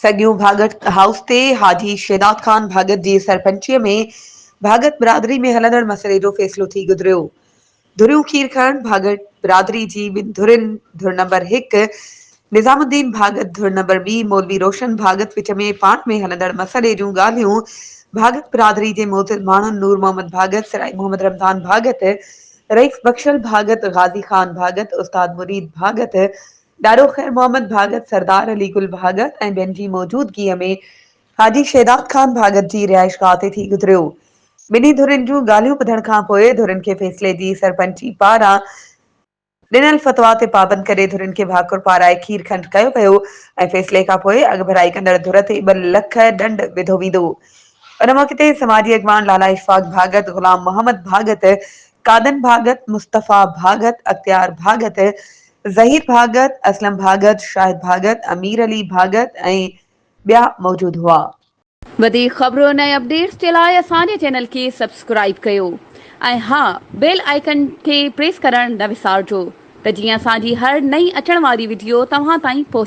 سڳيون ڀاڳت هائوس تي حاجي شهداد خان ڀاڳت جي سرپئنچيء ۾ ڀاڳت برادري ۾ هلندڙ مسئلي جو فيصلو ٿي گذريو. ڌريون کير کڻ ڀاڳت برادري جي ٻن ڌرين ڌر نمبر هڪ نظام الدين ڀاڳت ڌر نمبر ٻي مولوي روشن ڀاڳت وچ ۾ پاڻ ۾ هلندڙ مسئلي جون ڳالهيون ڀاڳت برادري جي معزز ماڻهن نور محمد ڀاڳت، سرائي محمد رمضان ڀاڳت، رئيس بخشل ڀاڳت، غازي خان ڀاڳت، استاد مريد ڀاڳت، ڏاڏو خير محمد ڀاڳت، سردار علي گل ڀاڳت ۽ ٻين جي موجودگيء ۾ حاجي شهداد خان ڀاڳت جي رهائشگاهه تي ٿي گذريو. ٻنهي ڌرين جون ڳالهيون ٻڌڻ کان پوء ڌرين کي فيصلي جي سرپئنچي پاران ڏنل فتويٰ تي پابند ڪري ڌرين کي ڀاڪر پارائي کير کنڊ ڪيو ويو ۽ فيصلي کان پوء اڳڀرائي ڪندڙ ڌر تي ٻه لک ڏنڊ وڌو ويندو. ان موقعي تي سماجي اڳواڻ لالا اشفاق ڀاڳت، غلام محمد ڀاڳت، قادن ڀاڳت، مصطفيٰ ڀاڳت، اختيار ڀاڳت، ظهير ڀاڳت، اسلم ڀاڳت، شاهد ڀاڳت، امير علي ڀاڳت ۽ ٻيا موجود هئا. وڌيڪ خبرن ۽ اپڊيٽس جي لاء اسان جي چينل کي سبسڪرائيب ڪيو ۽ ها بيل آئيڪن کي پريس ڪرڻ نه وسارجو ته جيئن اسان جي هر نئين اچڻ واري وڊيو توهان تائين پهچي.